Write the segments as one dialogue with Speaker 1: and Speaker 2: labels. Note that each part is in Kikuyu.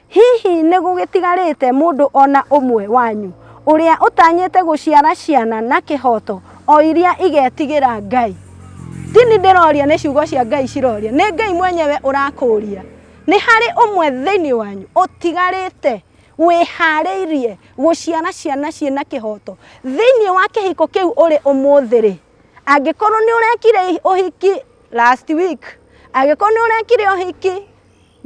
Speaker 1: Hihi nĩ gũgĩtigarĩte mũndũ o na ũmwe wanyu ũrĩa ũtanyĩte gũciara ciana na kĩhooto, o iria igetigĩra Ngai? Ti niĩ ndĩroria, nĩ ciugo cia Ngai ciroria. Nĩ Ngai mwenyewe ũrakũũria. Nĩ harĩ ũmwe thĩinĩ wanyu ũtigarĩte wĩhaarĩirie gũciara ciana ciĩ na kĩhooto thĩinĩ wa kĩhiko kĩu ũrĩ ũmũthĩ-rĩ? Angĩkorwo nĩ ũrekire ũhiki last week, angĩkorwo nĩ ũrekire ũhiki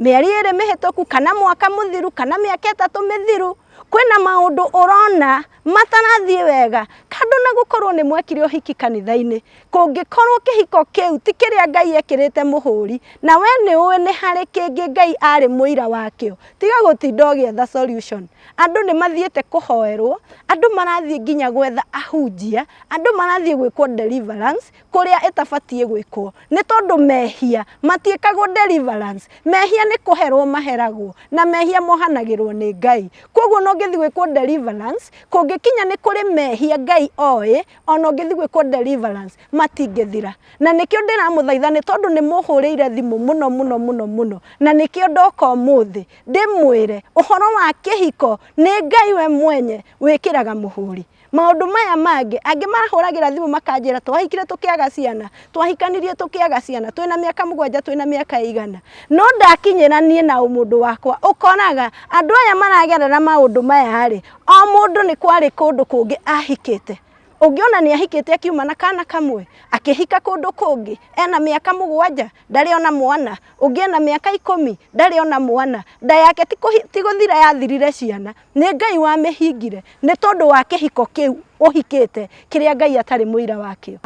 Speaker 1: mĩeri ĩrĩ mĩhĩtũku kana mwaka mũthiru kana mĩaka ĩtatũ mĩthiru, kwĩna maũndũ ũrona matarathiĩ wega, kando na gũkorwo nĩ mwekire ũhiki kanitha-inĩ, kũngĩkorwo kĩhiko kĩu ti kĩrĩa Ngai ekĩrĩte mũhũri, na we nĩ ũĩ nĩ harĩ kĩngĩ Ngai arĩ mũira wakĩo, tiga gũtinda ũgĩetha solution. Andũ nĩ mathiĩte kũhoerwo, andũ marathiĩ nginya gwetha ahunjia, andũ marathiĩ gwĩkwo deliverance, kũrĩa ĩtabatiĩ gwĩkwo nĩ tondũ mehia matiĩkagwo deliverance mehia nĩ kũherwo maheragwo na mehia mohanagĩrwo nĩ Ngai koguo ona ũngĩthiĩ gwĩkwo deliverance kũngĩkinya nĩ kũrĩ mehia Ngai oĩ ona ũngĩthiĩ gwĩkwo deliverance matingĩthira na nĩkĩo ndĩramũthaitha nĩ tondũ nĩ mũhũrĩire thimũ mũno mũno mũno mũno na nĩkĩo ndoka ũmũthĩ ndĩmwĩre ũhoro wa kĩhiko nĩ Ngai we mwenye wĩkĩraga mũhũri Maũndũ maya mangĩ, angĩ mahũragĩra thimũ makanjĩra twahikire tũkĩaga ciana, twahikanirie tũkĩaga ciana, twĩna mĩaka mũgwanja twĩna mĩaka ĩigana. No ndakinyĩra niĩ na ũmũndũ wakwa, ũkoraga andũ aya maragerera maũndũ maya rĩ, o mũndũ nĩ kwarĩ kũndũ kũngĩ ahikĩte. Ũngĩ ona nĩ ahikĩte akiuma na kana kamwe, akĩhika kũndũ kũngĩ, ena mĩaka mũgwanja, ndarĩ ona mwana. Ũngĩ ena mĩaka ikũmi, ndarĩ ona mwana. Nda yake ti gũthira yathirire ciana, Nĩ Ngai wamĩhingire nĩ tondũ wa kĩhiko kĩu ũhikĩte kĩrĩa Ngai atarĩ mũira wakĩo.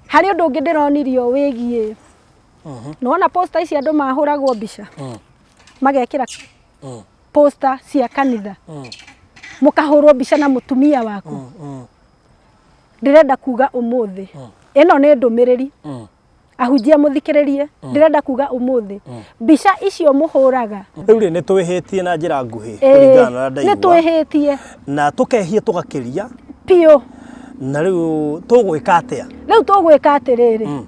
Speaker 1: Harĩ ũndũ ũngĩ ndĩronirio wĩgiĩ nĩwona poster ici andũ mahũragwo mbica magekĩra poster cia kanitha mũkahũrwo mbica na mũtumia waku. Ndĩrenda kuga ũmũthĩ ĩno nĩ ndũmĩrĩri ahunjia mũthikĩrĩrie ndĩrenda kuga ũmũthĩ mbica icio mũhũraga
Speaker 2: Rĩu rĩ nĩ twĩhĩtie na njĩra nguhĩ kũringana na ũrĩa
Speaker 1: nĩ
Speaker 2: ndaigua
Speaker 1: twĩhĩtie
Speaker 2: na tũkehia tũgakĩria
Speaker 1: biũ
Speaker 2: na rĩu tũgwĩka atĩa
Speaker 1: rĩu tũgwĩka atĩrĩrĩ.